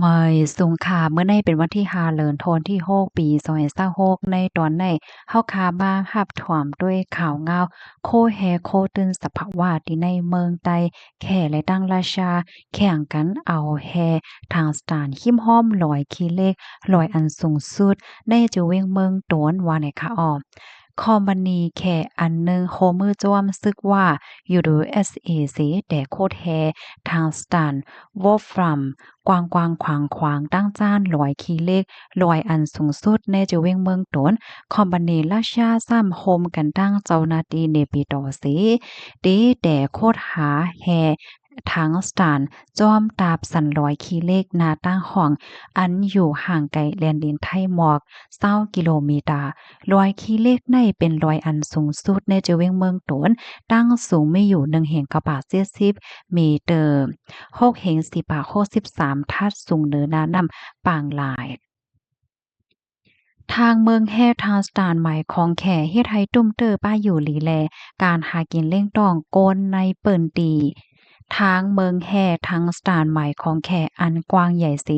ໄໝ່ສູງຄ່ະ, ມື້ນີ້ເປັນວັນທີຫ້າ ເດືອນທັນວາ ປີສອງພັນຊາວຫົກ. ໃນຕອນນີ້ ເຮົາຂ້າມາຮັບຊົມດ້ວຍຂ່າວງາວ ໂຄແຮ່ໂຄຕື່ນສະພາວະ ທີ່ໃນເມືອງໃຕ້ ແຂ້ ແລະ ທາງຣັດເຊຍ ແຂ່ງກັນເອົາແຮ່ທາງສະຕານ ຮິມຮ່ອມລອຍຂີ້ເຫຼັກ ລອຍອັນສູງສຸດ ໃນເຈົ້າແຂວງເມືອງຕົນ ວ່າແນວນັ້ນ. ຄອມພານີແຂ້ອັນໜຶ່ງ ໂຮມມືຮ່ວມຊາດ ຊື່ວ່າ UWSA ເສ ແຕ່ໂຄດແຮ່ທາງສະຕານ Wolfram ກວ້າງໆຂວາງໆ ຕັ້ງຈານລອຍຂີ້ເຫຼັກ ລອຍອັນສູງສຸດ ໃນເຈົ້າແຂວງເມືອງຕົນ. ຄອມພານີຣັດເຊຍຊ້ຳ ຮ່ວມກັນທັງເຈົ້າໜ້າທີ່ເນປິໂຕ ເສ ເຕະແຕ່ໂຄດຫາແຮ່ ທາງສະຕານ ຈອມຕາບສັນລອຍຂີ້ເຫຼັກ ໜ້າຕ່າງຫ້ອງ ອັນຢູ່ຫ່າງໄກແດນດິນໄທ ໝວກຊາວກິໂລເມຕາ. ລອຍຂີ້ເຫຼັກນີ້ເປັນລອຍອັນສູງສຸດ ໃນເຈົ້າແຂວງເມືອງຕົນ, ຕັ້ງສູງມີຢູ່ ໜຶ່ງພັນເກົ້າຮ້ອຍເຈັດສິບເມເຕີ ຫົກພັນສີ່ຮ້ອຍຫົກສິບສາມທັດ ສູງເໜືອໜ້ານ້ຳປາງລາຍ. ທາງເມືອງແຮ່ທາງສະຕານໝາຍຂອງແຂ້ ເຮັດໃຫ້ຕຸ້ມເຕີ້ປາຢູ່ລີ ແລະ ການຫາກິນລ້ຽງຕ້ອງຄົນໃນພື້ນທີ່. ທາງເມືອງແຮ່ທາງສະຕານໝາຍຂອງແຂ້ ອັນກວ້າງໃຫຍ່ເສ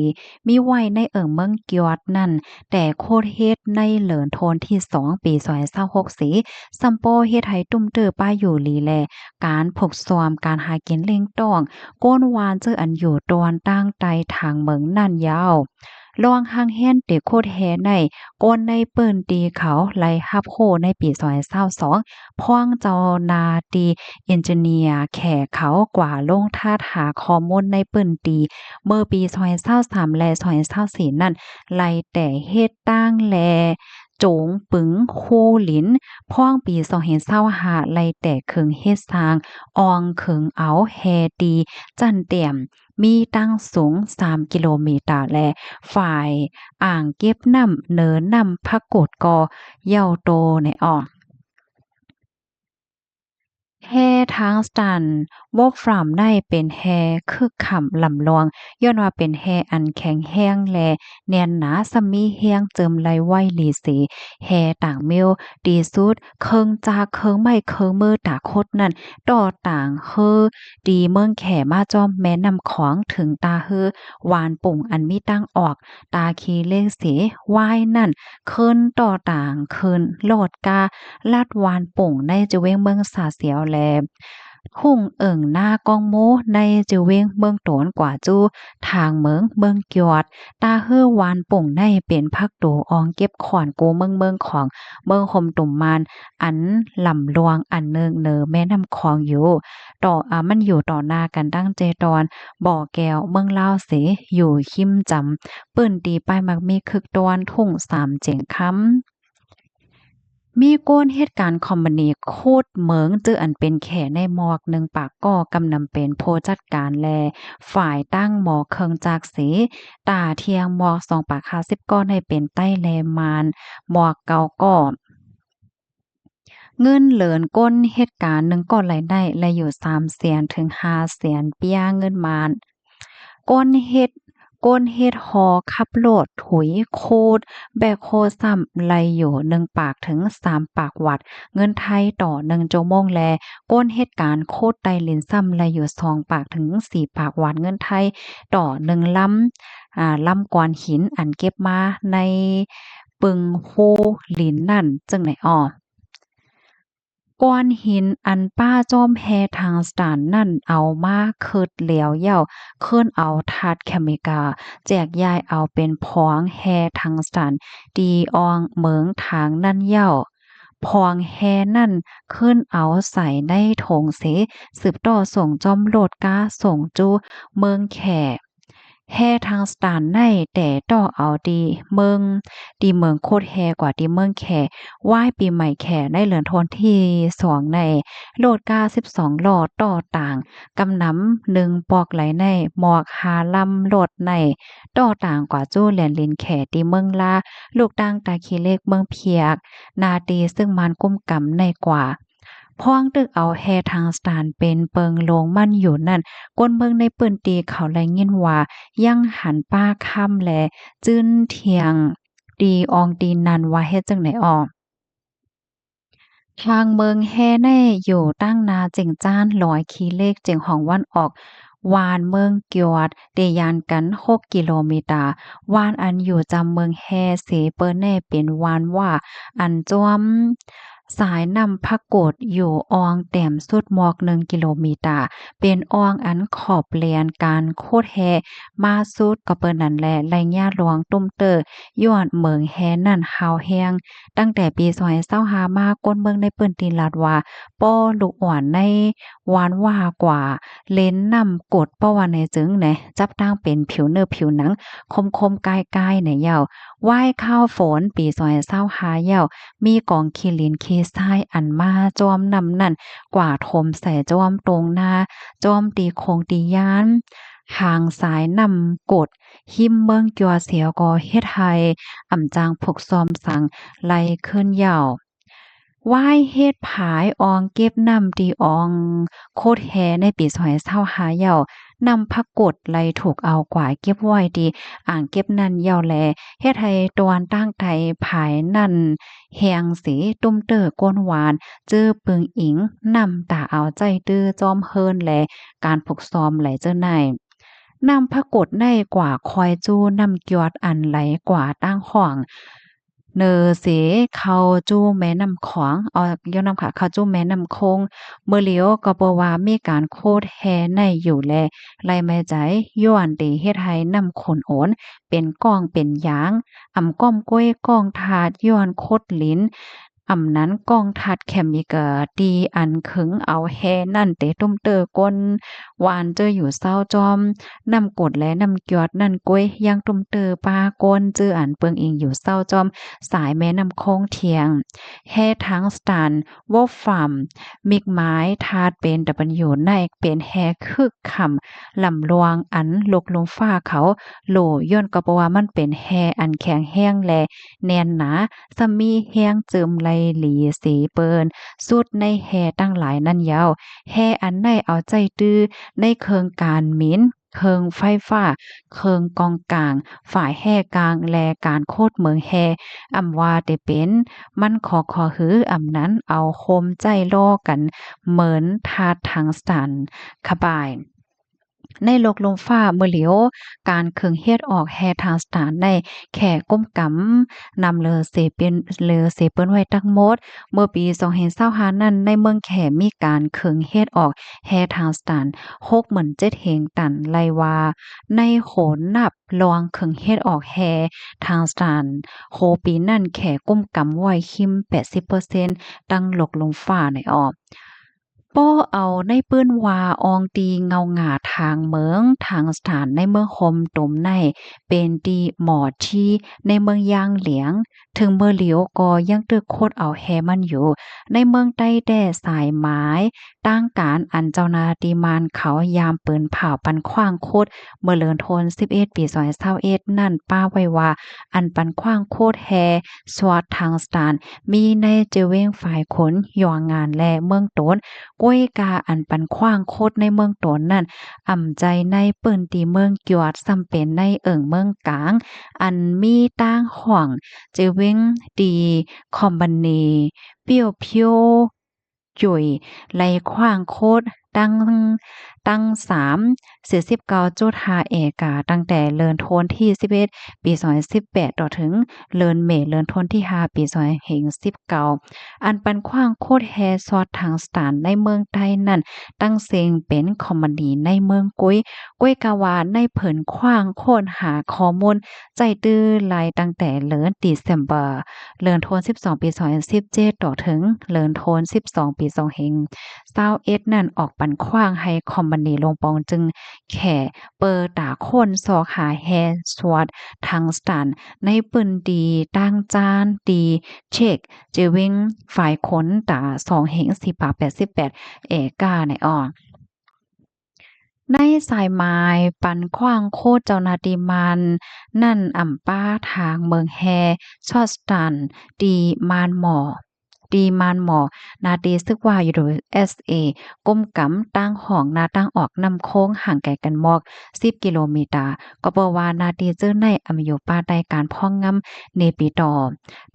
ມີໄວ້ໃນເອີ່ງເມືອງກຽວດນັ້ນ ແຕ່ໂຄດເຮັດໃນເດືອນທັນວາ ປີສອງພັນຊາວຫົກ ເສ ຊ້ຳບໍ່ເຮັດໃຫ້ຕຸ້ມເຕີ້ປາຢູ່ລີ ແລະ ການຜຸກຊ້ອມການຫາກິນລ້ຽງຕ້ອງ ຄົນວານເຈີ ອັນຢູ່ຕອນຕາງໃຕ້ທາງເມືອງນັ້ນຍາວ. ລອງຮັງແຮນເຕະໂຄດແຮ່ໃນ ຄົນໃນພື້ນທີ່ເຂົາໄດ້ຮັບຮູ້ໃນປີສອງພັນຊາວສອງ ພວກເຈົ້າໜ້າທີ່ເອັນຈິເນຍແຂ້ເຂົາກວ່າລົງທາດຫາຂໍ້ມູນໃນພື້ນທີ່ ເມື່ອປີສອງພັນຊາວສາມ ແລະ ສອງພັນຊາວສີ່ນັ້ນ ໄດ້ແຕ່ເຮັດຕັ້ງ ແລະ ໂຈງປຶງ ໂຮລິນ. ພວກປີສອງພັນຊາວຫ້າ ໄດ້ແຕ່ເຄິ່ງເຮັດສ້າງ ອ່ອງເຄິ່ງເອົາແຮ່ຕີ ຈັນຕຽມ ມີຕັ້ງສູງສາມກິໂລເມຕາ ແລະ ຝາຍອ່າງເກັບນ້ຳເໜືອນ້ຳພະກຸດກໍເຍົາໂຕແນ່ອອກ. ແຮ່ທາງສະຕານ Wolfram ໄດ້ເປັນແຮ່ຄຶກຄ້ຳລຳລອງ ຍ້ອນວ່າເປັນແຮ່ອັນແຂງແຮງ ແລະ ແໜ້ນໜາ ຊ້ຳມີແຮງເຈີມໄຫຼໄວລີເສ. ແຮ່ຕ່າງແມ່ນ ທີ່ສຸດ ເຄື່ອງຈັກ ເຄື່ອງໄມ້ ເຄື່ອງມືຕາຄົດນັ້ນ ຕໍ່ຕາງເຮືອ ທີ່ເມືອງແຂ້ມາຈອມແມ່ນ້ຳຂອງ ເຖິງຕາເຮືອວານປຸງ ອັນມີທາງອອກຕາຂີ້ເຫຼັກເສ. ວາຍນັ້ນ ຂຶ້ນຕໍ່ຕາງຂຶ້ນລົດກາລັດວານປຸງ ໃນເຈົ້າແຂວງເມືອງຊາເຊາ ແລະ ທົ່ງເອີ່ງນາກອງໂມ ໃນເຈົ້າແຂວງເມືອງຕົນ ກວ່າສູ່ທາງເມືອງ ເມືອງກຽວດ. ຕາເຮືອວານປຸງໃນເປັນພັກຕູອ່ອງເກັບຂອນກູ່ເມືອງ ເມືອງຂອງ ເມືອງໂຮມຕຸມມານ ອັນລຳລວງອັນໜຶ່ງເໜືອແມ່ນ້ຳຂອງຢູ່ ຕໍ່ ອາ ມັນຢູ່ຕໍ່ໜ້າກັນຕັ້ງແຕ່ຕອນບໍ່ແກ້ວເມືອງລາວເສ ຢູ່ຮິມຈຳ ພື້ນທີ່ປ້າຍມັກມີຄຶກຕອນ ທົ່ງສາມແຈງຄຳ. ມີຄົນເຮັດການຄອມພານີຂຸດເໝິງ ເຈີອັນເປັນແຂ້ໃນໝວກໜຶ່ງປາກກໍ ກຳນຳເປັນຜູ້ຈັດການ ແລະ ຝ່າຍຕັ້ງໝໍເຄື່ອງຈັກເສ. ຕາທ່ຽງໝວກສອງປາກຫ້າສິບກໍ ໃນເປັນໄຕ້ ແລະ ມານໝວກເກົ້າກໍ. ເງິນເດືອນຄົນເຮັດການໜຶ່ງກໍລາຍໄດ້ ລາຍຢູ່ສາມແສນເຖິງຫ້າແສນປຽເງິນມານ. ຄົນເຮັດ ຄົນເຮັດຫໍຂັບລົດ ຖຸຍ ຂຸດ ແບັກໂຮຊ້ຳ ລາຍຢູ່ໜຶ່ງປາກເຖິງສາມປາກວາດເງິນໄທຕໍ່ໜຶ່ງຊົ່ວໂມງ ແລະ ຄົນເຮັດການຂຸດໄຕ່ດິນຊ້ຳ ລາຍຢູ່ສອງປາກເຖິງສີ່ປາກວາດເງິນໄທຕໍ່ໜຶ່ງລຳ ອາ ລຳກວານຫີນອັນເກັບມາໃນປຶງໂຮລິນນັ້ນ ຈຶ່ງໄດ້ອອກ. ກວານຫີນອັນປ້າຈອມແຮ່ທາງສະຕານນັ້ນເອົາມາເຄີດແລ້ວເຍົາ ເຄີນເອົາທາດເຄມີກາ ແຈກຢາຍເອົາເປັນພອງແຮ່ທາງສະຕານ ຕີອອງເໝິງທາງນັ້ນເຍົາ. ພອງແຮ່ນັ້ນເຄີນເອົາໃສ່ໃນຖົງເສ ສືບຕໍ່ສົ່ງຈອມລົດກາສົ່ງຈູເມືອງແຂ້. ແຮ່ທາງສະຕານໃນແຕ່ຕໍ່ເອົາຕີເມືອງ ຕີເມືອງໂຄດແຮ່ກວ່າຕີເມືອງແຂ້. ວາຍປີໃໝ່ແຂ້ໃນເດືອນທັນວາທີສອງໃນ ລົດກາສິບສອງລໍ້ຕໍ່ຕາງກຳນຳໜຶ່ງປອກໄຫຼໃນ ໝວກຫ້າລຳລົດໃນ ຕໍ່ຕາງກວ່າຈູແລນລິນແຂ້ ຕີເມືອງລາ ລູກຕັ້ງຕາຂີ້ເຫຼັກເມືອງພຽກ ໜ້າທີ່ເຊິ່ງມານກຸມກຳໃນກວ່າ. ພວງຕຶກເອົາແຮ່ທາງສະຕານເປັນເປິງໂລງມັນຢູ່ນັ້ນ ຄົນເມືອງໃນພື້ນທີ່ເຂົາໄດ້ຍິນວ່າ ຍັງຫັນປ້າຄຳ ແລະ ຈືນທ່ຽງ ຕີອອງຕີນັນວ່າເຮັດຈັ່ງໃດອອກ. ທາງເມືອງແຮ່ໃນຢູ່ຕັ້ງໜ້າເຈັງຈານລອຍຂີ້ເຫຼັກ ເຈັງຫອງວັນອອກ ວານເມືອງກຽວດ ເຕຍານກັນຫົກກິໂລເມຕາ. ວານອັນຢູ່ຈຳເມືອງແຮເສເປີແນ່ເປັນວານວ່າ ອັນຈອມສາຍນ້ຳພະກົດຢູ່ອ່ອງແຕ້ມສຸດໝອກໜຶ່ງກິໂລເມຕາ, ເປັນອ່ອງອັນຂອບແລນການຂຸດແຮ່ມາສຸດ. ກໍເປີນັ້ນແຫຼະ ໄລຍະລວງຕຸ້ມເຕີ້ ຍ້ອນເໝິງແຮ່ນັ້ນຮາວແຮງ. ຕັ້ງແຕ່ປີສອງພັນຊາວຫ້າມາ ຄົນເມືອງໃນພື້ນທີ່ລາດວ່າ ປໍລູກອ່ອນໃນວານວ່າກວ່າເລນນ້ຳກົດ ເພາະວ່າແນວຈຶ່ງແນ ຈັບຕັ້ງເປັນຜິວເນື້ອຜິວໜັງ ຄົມໆ ກາຍໆ ແນວເຍົາ. ວາຍຄາວຝົນປີສອງພັນຊາວຫ້າເຍົາ ມີກອງຂີ້ດິນຂີ້ຊາຍອັນມາຈອມນ້ຳນັ້ນ ກວ່າຖົມໃສ່ຈອມຕົງນາ ຈອມຕີໂຄງຕີຢ້ານ ຫາງສາຍນ້ຳກົດ ຮິມເມືອງຈົວເຊຍ ກໍເຮັດໃຫ້ອຳຈາງຜຸກຊອມສັງໄຫຼຂຶ້ນເຍົາ. ວາຍເຮັດຝາຍອ່ອງເກັບນ້ຳທີ່ອ່ອງຂຸດແຮ່ໃນປີສອງພັນຊາວຫ້າເຍົາ ນ້ຳພະກົດໄຫຼຖືກເອົາກວ່າເກັບໄວ້ທີ່ອ່າງເກັບນັ້ນເຍົາແລ ເຮັດໃຫ້ຕອນທາງໃຕ້ຝາຍນັ້ນແຫ້ງເສ. ຕຸ້ມເຕີ້ກົ້ນວານ ຈື່ປຶງອີງນ້ຳຕາເອົາໃຈຕື້ຈອມເຮືອນ ແລ ການຜຸກຊອມໄຫຼເຈີໃນ ນ້ຳພະກົດໄດ້ກວ່າຄອຍຈູ້ນ້ຳກຽວດອັນໄຫຼກວ່າຕັ້ງຫ້ອງເນີເສ ເຂົ້າຈູ້ແມ່ນ້ຳຂອງ ເອົາ ຍ້ອນນຳຂະ ເຂົ້າຈູ້ແມ່ນ້ຳໂຂງ. ເມື່ອຫຼຽວກໍບໍ່ວ່າມີການຂຸດແຮ່ໃນຢູ່ແລ ໄຫຼໄມ່ໃຈ ຍ້ອນໄດ້ເຮັດໃຫ້ນ້ຳຂຸ່ນໂອນ ເປັນກ້ອງເປັນຢາງ ອຳກ້ອມກ້ວຍກ້ອງທາດ ຍ້ອນຂຸດລິນ ອຳນັ້ນກ້ອງທາດເຄມີເກີ ທີ່ອັນເຄິ່ງເອົາແຮ່ນັ້ນເຕະຕຸ້ມເຕີ້ກົ້ນວານເຈີຢູ່ເຊົາຈອມ ນ້ຳກົດ ແລ ນ້ຳກຽວດນັ້ນກ້ວຍ ຍັງຕຸ້ມເຕີ້ປາກ້ນຈື່ອັນເປິງອີງຢູ່ເຊົາຈອມສາຍແມ່ນ້ຳໂຂງທຽງ. ແຮ່ທາງສະຕານ ໂວຟຣາມ ມິກມາຍທາດເປັນ ດັບເບິນຢູ ໃນເປັນແຮ່ຄຶກຄ້ຳ ລຳລວງອັນລົກລຸ່ມຟ້າເຂົາໂຫຼ ຍ້ອນກໍເພາະວ່າມັນເປັນແຮ່ອັນແຂງແຮງ ແລ ແໜ້ນໜາ ສະມີແຮງເຈີມໄຫຼຫຼີເສເປີນສຸດໃນແຮ່ທັງຫຼາຍນັ້ນເຍົາ. ແຮ່ອັນໄດ້ເອົາໃຈຕື້ໃນເຄື່ອງການມິນ, ເຄື່ອງໄຟຟ້າ, ເຄື່ອງກອງກາງ, ຝາຍແຮ່ກາງ ແລະ ການໂຄດເໝິງແຮ່ ອຳວ່າແຕ່ເປັນມັນຂໍຂໍຫື ອຳນັ້ນເອົາໂຮມໃຈລໍ້ກັນເໝິນທາດທາງສະຕານຄະບາຍ. ໃນໂລກລຸ່ມຟ້າເມື່ອຫຼຽວ ການເຄິ່ງເຮັດອອກແຮ່ທາງສະຕານໄດ້ແຂກຸມກຳນຳເລີເສເປັນ ເລີເສເປີນໄວ້ທັງໝົດ. ເມື່ອປີສອງພັນຊາວຫ້ານັ້ນ ໃນເມືອງແຂມີການເຄິ່ງເຮັດອອກແຮ່ທາງສະຕານຫົກໝື່ນເຈັດເຮງຕັນ. ໄລ່ວ່າໃນໂຫນນັບລອງເຄິ່ງເຮັດອອກແຮ່ທາງສະຕານ ໂຄປີນັ້ນແຂກຸມກຳໄວ້ຄິມແປດສິບເປີເຊັນ ຕັ້ງໂລກລຸ່ມຟ້າໃນອອກ. ປໍເອົາໃນປຶ້ນວ່າອ່ອງຕີເງົາງາທາງເມືອງ ທາງສະຖານໃນເມືອງໂຮມຕຸມໃນ ເປັນຕີໝໍທີ່ໃນເມືອງຢ່າງຫຼຽງ ເຖິງເມື່ອຫຼຽວກໍຍັງຕຶກຂຸດເອົາແຮ່ມັນຢູ່. ໃນເມືອງໃຕ້ແດ່ສາຍໝາຍ ທາງການອັນເຈົ້າໜ້າທີ່ມານເຂົາຍາມປືນເຜົາປັນຂວ້າງຂຸດ ເມື່ອເດືອນໂທນສິບເອັດ ປີສອງພັນຊາວເອັດນັ້ນ ປ້າໄວ້ວ່າ ອັນປັນຂວ້າງຂຸດແຮ່ສວດທາງສະຕານ ມີໃນເຈເວັງຝາຍຂົນ ຢວງງານ ແລະ ເມືອງໂຕນ. ກ້ວຍກາອັນປັນຂວ້າງຂຸດໃນເມືອງໂຕນນັ້ນ ອຳໃຈໃນພື້ນທີ່ເມືອງກຽວດ ສ່ຳເປັນໃນເອີ່ງເມືອງກາງ ອັນມີຕ່າງຫ້ອງເຈເວັງ ຕີຄອມບານີ ປຽວພຽວ ຈຸຍ ໄລ່ຂວ້າງຂຸດຕັ້ງ ຕັ້ງສາມ ສີ່ສິບເກົ້າຈຸດຫ້າເອກາ ຕັ້ງແຕ່ເລີ່ມໂທນທີສິບເອັດ ປີສອງພັນສິບແປດ ຕໍ່ເຖິງເລີ່ມເມ ເລີ່ມໂທນທີຫ້າ ປີສອງພັນສິບເກົ້າ. ອັນປັນຂວ້າງຂຸດແຮ່ສອດທາງສະຕານໃນເມືອງໃຕ້ນັ້ນ ຕັ້ງເສັງເປັນຄອມມານີໃນເມືອງກຸຍ. ກ້ວຍກາວ່າໃນເພີນຂວ້າງຄົ້ນຫາຂໍ້ມູນ ໃຈຕື້ໄລ່ຕັ້ງແຕ່ເດືອນ December ເດືອນໂທນສິບສອງ ປີສອງພັນສິບເຈັດ ຕໍ່ເຖິງເດືອນໂທນສິບສອງ ປີສອງພັນຊາວເອັດນັ້ນ ອອກປັນຂວ້າງໃຫ້ຄອມມານີລົງປອງຈຶ່ງແຂເປີຕາຄົ້ນຊອກຫາແຮ່ສວດທາງສະຕານໃນພື້ນທີ່ຕ່າງຈານ ຕີເຊັກ ເຈເວັງ ຝາຍຂົນຕາ ສອງເຮັງສີ່ປາກແປດສິບແປດເອກາໃນອອກ. ໃນສາຍໝາຍປັນຂວ້າງໂຄດເຈົ້າໜ້າທີ່ມານນັ້ນ ອຳປາທາງເມືອງແຮ່ ຊອດສະຕານ ຕີມານໝໍ ຕີມານໝໍ ໜ້າທີ່ຊຶກວ່າ UWSA ກຸມກຳຕາງຫ້ອງໜ້າທາງອອກນ້ຳໂຂງ ຫ່າງໄກກັນໝອກສິບກິໂລເມຕາ. ກໍເພາະວ່າໜ້າທີ່ເຈີໃນອຳຢູ່ພາຍໃຕ້ການພອງງຳເນປີຕໍ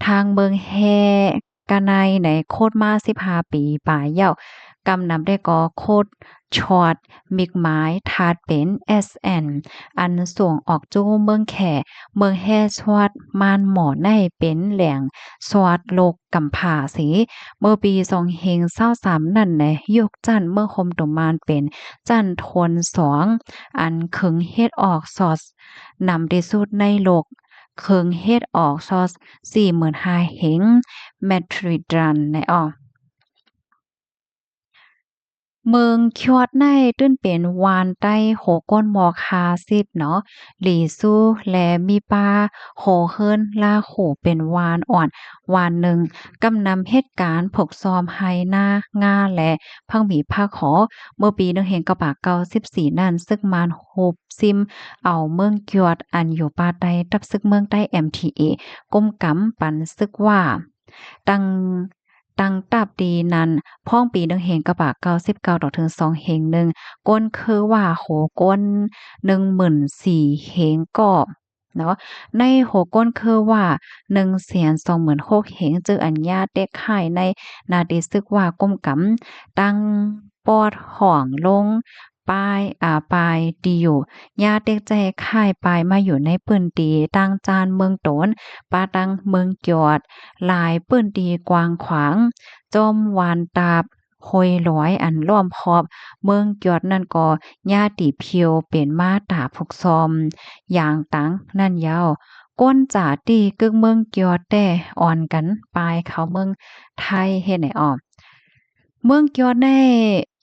ທາງເມືອງແຮ່ ກະໄນ ໃນໂຄດມາສິບຫ້າປີປາຍແລ້ວ. ກຳນຳໄດ້ກໍໂຄດຊອດ ມິກມາຍ ທາດເປັນ ແອັສແອນ ອັນສົ່ງອອກຈູ້ເມືອງແຂ ເມືອງແຮ່ຊອດ ມ່ານໝໍໃນ ເປັນແຫຼ່ງຊອດໂລກກຳພ້າເສ. ເມື່ອປີສອງເຮງຊາວສາມນັ້ນແລະ ຍົກຊັ້ນເມືອງໂຮມຕຸມານເປັນຊັ້ນໂທນສອງ ອັນເຄິ່ງເຮັດອອກຊອດນຳທີ່ສຸດໃນໂລກ, ເຄິ່ງເຮັດອອກຊອດສີ່ໝື່ນຫ້າເຮງແມັດທຣິດຕັນໃນອອກ. ເມືອງຄຽວດໃນຕື່ນເປັນວານໃຕ້ໂຮກົ້ນໝອກຫ້າສິບເນາະ, ຫຼີຊູ ແລະ ມີປ່າໂຮເຮີນລາໂຂເປັນວານອ່ອນວານໜຶ່ງ, ກຳນຳເຮັດການຜູກຊອມໄຮ່ນາງາ ແລະ ຜັກໝີ່ຜັກຫອ. ເມື່ອປີໜຶ່ງເຮງເກົ້າປາຍເກົ້າສິບສີ່ນັ້ນ ຊຶກມານຮຸບຊິມເອົາເມືອງຄຽວດ ອັນຢູ່ປາກໃຕ້ ທັບຊຶກເມືອງໃຕ້ ເອັມທີເອ ກຸມກຳປັນຊຶກຫວ້າ. ຕັ້ງ ຕັ້ງແຕ່ປີນັ້ນ ພອງປີໜຶ່ງເຮງເກົ້າປາຍເກົ້າສິບເກົ້າ ຕໍ່ເຖິງສອງເຮງໜຶ່ງ ກົ້ນຄືຫວ້າໂຮກົ້ນໜຶ່ງໝື່ນສີ່ເຮງກໍເນາະ, ໃນໂຮກົ້ນຄືຫວ້າໜຶ່ງແສນສອງໝື່ນຫົກເຮງ ຈື່ອັນຍາເຕັກໄຂ່ໃນໜ້າທີ່ຊຶກຫວ້າກຸມກຳ, ຕັ້ງປອດຫ້ອງລົງ ປາຍ ອາ ປາຍທີ່ຢູ່ ຍາເຕັກແຈກຂາຍປາຍມາຢູ່ໃນພື້ນທີ່ຕ່າງຈານເມືອງໂຕນ, ປາຕັ້ງເມືອງຈອດ, ຫຼາຍພື້ນທີ່ກວ້າງຂວາງ, ຈອມວານຕາບ ຫ້ວຍລອຍ ອັນລ້ອມຮອບເມືອງຈອດນັ້ນກໍຍາຕີພຽວເປັນມາຕາຜູກຊອມຢ່າງຕ່າງນັ້ນຍາວ. ກົ້ນຈາຕິກຶກເມືອງຈອດແຕ່ອ່ອນກັນປາຍເຂົ້າເມືອງໄທເຮັດໃນອອກ. ເມືອງກຽວໄດ້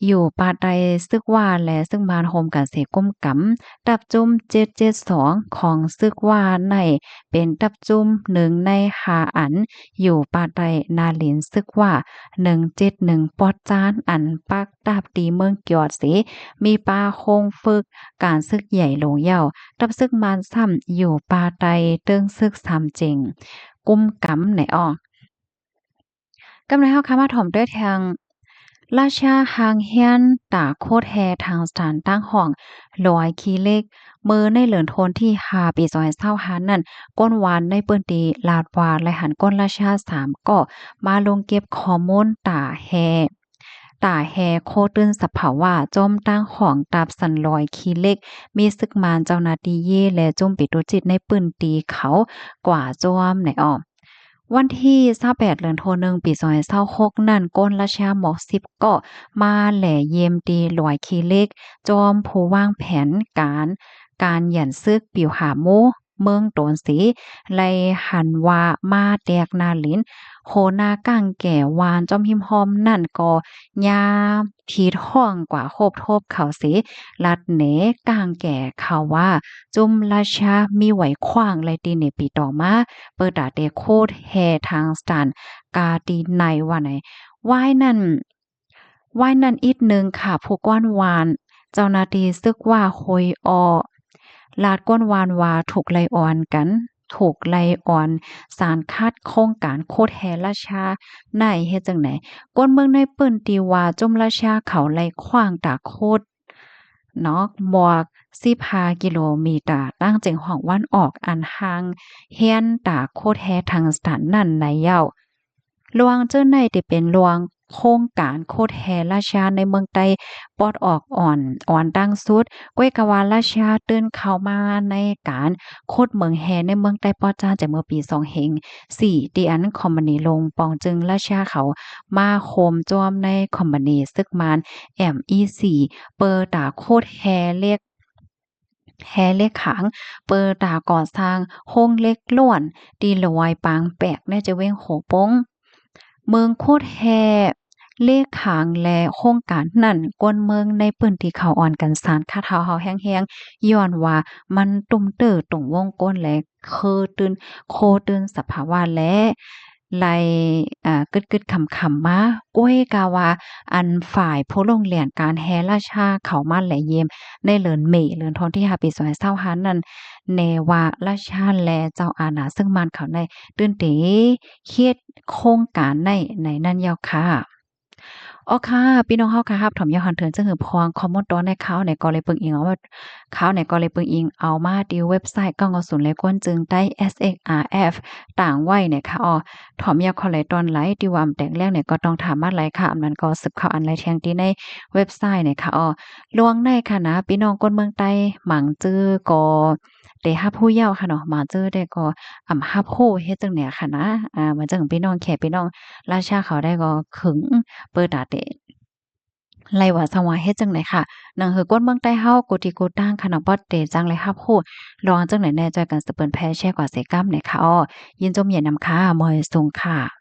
ຢູ່ພາຍໃຕ້ຊຶກຫວ້າ ແລະ ຊຶກມານໂຮມກັນເສກຸມກຳ. ຕັບຈຸ້ມເຈັດເຈັດສອງຂອງຊຶກຫວ້າໃນເປັນຕັບຈຸ້ມໜຶ່ງໃນຫ້າອັນ ຢູ່ພາຍໃຕ້ນາລິນຊຶກຫວ້າໜຶ່ງເຈັດໜຶ່ງ ປອດຈານ ອັນປັກດັບທີ່ເມືອງກຽວເສ ມີປ່າໂຮງຝຶກການຊຶກໃຫຍ່ຫຼວງເຍົາ. ຕັບຊຶກມານຊ້ຳຢູ່ພາຍໃຕ້ເຕີງຊຶກສາມເຈັງ ກຸມກຳໃນອອກ. ກຳໃນເຮົາຄະມາຖອມດ້ວຍທາງ ລາຊາຮ່າງຮຽນຕາໂຄດແຮ່ທາງສະຖານຕັ້ງຫ້ອງລອຍຂີ້ເຫຼັກ. ເມື່ອໃນເດືອນໂທນທີຫ້າ ປີສອງພັນຊາວຫ້ານັ້ນ ກົ້ນວານໃນພື້ນທີ່ລາດວ່າໄດ້ຫັນກົ້ນລາຊາສາມກໍມາລົງເກັບຂໍ້ມູນຕາແຮ່ ຕາແຮ່ໂຄຕື່ນສະພາວະ ຈອມຕັ້ງຫ້ອງຕາບສັນລອຍຂີ້ເຫຼັກ ມີຊຶກມານເຈົ້າໜ້າທີ່ເຢ ແລະ ຈຸ້ມປີໂຕຈິດໃນພື້ນທີ່ເຂົາກວ່າຈອມໃນອອກ. ວັນທີຊາວແປດ ເດືອນໂທໜຶ່ງ ປີສອງພັນຊາວຫົກນັ້ນ ກົ້ນລາຊາໝອກສິບເກາະມາແລຢ້ຽມທີ່ລອຍຂີ້ເຫຼັກ ຈອມຜູ້ວາງແຜນການ ການຢັນຊຶກປິວຫາໝູ່ເມືອງໂຕນເສ ໄດ້ຫັນວ່າມາແຕກໜ້າລິນ ໂຫນາກ້າງແກ່ວານຈອມຮິມຫ້ອມນັ້ນກໍຍາມ ທີ່ທ້ອງກວ່າໂຮບໂທບເຂົາເສ ລັດເນກ້າງແກ່ເຂົາວ່າ ຈຸ້ມລາຊາມີໄຫວຂວ້າງ ແລະ ຕີເນປີຕໍ່ມາ ເປີຕາເຕໂຄດແຮ່ທາງສະຖານກາຕີໄນວ່າໃນ. ວາຍນັ້ນ ວາຍນັ້ນອີກໜຶ່ງຂ້າຜູ້ກ້ອນວານ ເຈົ້າໜ້າທີ່ຊຶກຫວ້າໂຮຍອໍ ລາດກ້ອນວານວ່າ ຖືກໄລ່ອອນກັນ ຖືກໄລ່ອອນສານຂັດໂຄງການໂຄດແຮ່ລາຊາໃນເຮັດຈັ່ງໃດ. ກ້ນເມືອງໃນພື້ນທີ່ວ່າ ຈຸ້ມລາຊາເຂົາໄລ່ຂວ້າງຕາໂຄດ ນອກໝວກສິບຫ້າກິໂລເມດຕາ ຕັ້ງເຈັງຫ້ອງວັນອອກ ອັນຫ່າງຮຽນຕາໂຄດແຮ່ທາງສະຖານນັ້ນໃນເຍົາ. ລວງເຈີໃນທີ່ເປັນລວງໂຄງການໂຄດແຮ່ລາຊາໃນເມືອງໃຕ້ປອດອອກອ່ອນ ອ່ອນດັ່ງສຸດ ກ້ວຍກະວ່າລາຊາຕື່ນເຂົ້າມາໃນການໂຄດເມືອງແຮ່ໃນເມືອງໃຕ້ປອດຈານຈາກເມື່ອປີສອງເຮງສີ່ ທີ່ອັນຄອມພານີລົງປອງຈຶ່ງລາຊາເຂົາມາໂຮມຈອມໃນຄອມພານີຊຶກມານ ເອັມອີຊີ ເປີຕາໂຄດແຮ່ເຫຼັກ ແຮ່ເຫຼັກຂາງ ເປີຕາກໍ່ສ້າງໂຮງເຫຼັກລ້ວນ ທີ່ລວຍປາງແປກໃນຈະເວັງໂຮໂປງ. ເມືອງໂຄດແຮ່ເຫຼັກຂາງ ແລະ ໂຄງການນັ້ນ ກ້ນເມືອງໃນພື້ນທີ່ເຂົາອ່ອນກັນສານຂັດເຮົາໆແຮງໆ ຍ້ອນວ່າມັນຕຸ້ມເຕີຕົງວົງກົ້ນ ແລະ ຄືຕື່ນ ໂຄຕື່ນສະພາວະ ແລະ ໄລ່ ອາ ກຶດໆຂຳໆມາ. ກ້ວຍກະວ່າ ອັນຝ່າຍຜູ້ລົງແລ່ນການແຮ່ລາຊາເຂົ້າມາແລຢ້ຽມໃນເດືອນເມ ເດືອນໂທນທີຫ້າ ປີສອງພັນຊາວຫ້ານັ້ນ ແນວ່າລາຊາ ແລະ ເຈົ້າອານາຊຶກມານເຂົາໃນຕື່ນເຕເຮັດໂຄງການໃນ ໃນນັ້ນເຍົາຄ່າ. ອໍ ຄ່ະ ພີ່ນ້ອງເຮົາຄ່ະ ຮັບຖອມຢາກຮອນເຖິງ ເຊິ່ງຫືອພວງຂໍ້ມູນຕອນໃນຂ່າວໃນກໍເລີຍເບິ່ງອີງເອົາ ຂ່າວໃນກໍເລີຍເບິ່ງອີງເອົາມາທີ່ເວັບໄຊ ກອງໂອສູນ ແລະ ກວນຈຶ່ງໃຕ້ ເອສເອັກອາເອຟ ຕາງໄວ້ນະຄະອໍ. ຖອມຢາກຂໍ້ໃດຕອນໃດທີ່ວ່າອຳແຕກແລ້ວນີ້ ກໍຕ້ອງຖາມມາໄລຍະ ອັນມັນກໍສືບເຂົ້າອັນໄລຍະທຽງຕີໃນເວັບໄຊນະຄະອໍ. ລວງໃນຂະນະ ພີ່ນ້ອງຄົນເມືອງໃຕ້ ໝາງຈື່ກໍ ໄດ້ຮັບຮູ້ແລ້ວຄ່ະເນາະ ມາເຈີໄດ້ກໍອຳຮັບຮູ້ເຮັດຈັ່ງໃດຂະນະ ອາ ມາເຈີພີ່ນ້ອງແຂກພີ່ນ້ອງລາວຊາວເຂົາໄດ້ກໍຂຶງເປີດຕາເຕ ໄລ່ວ່າສັງວ່າເຮັດຈັ່ງໃດຂະ ໜັງເຫີກວນເມືອງໃຕ້ເຮົາ ກູທີ່ກູຕ່າງຂະເນາະ ບໍ່ເຕຈັ່ງໄດ້ຮັບຮູ້ ລອງຈັ່ງໃດແນ່ ຊ່ອຍກັນສະເປີນແພແຊກວ່າເສກຳແນ່ຂະອໍ. ຍິນຊົມເຢັນນຳຂະ ມວຍສູງຂະ.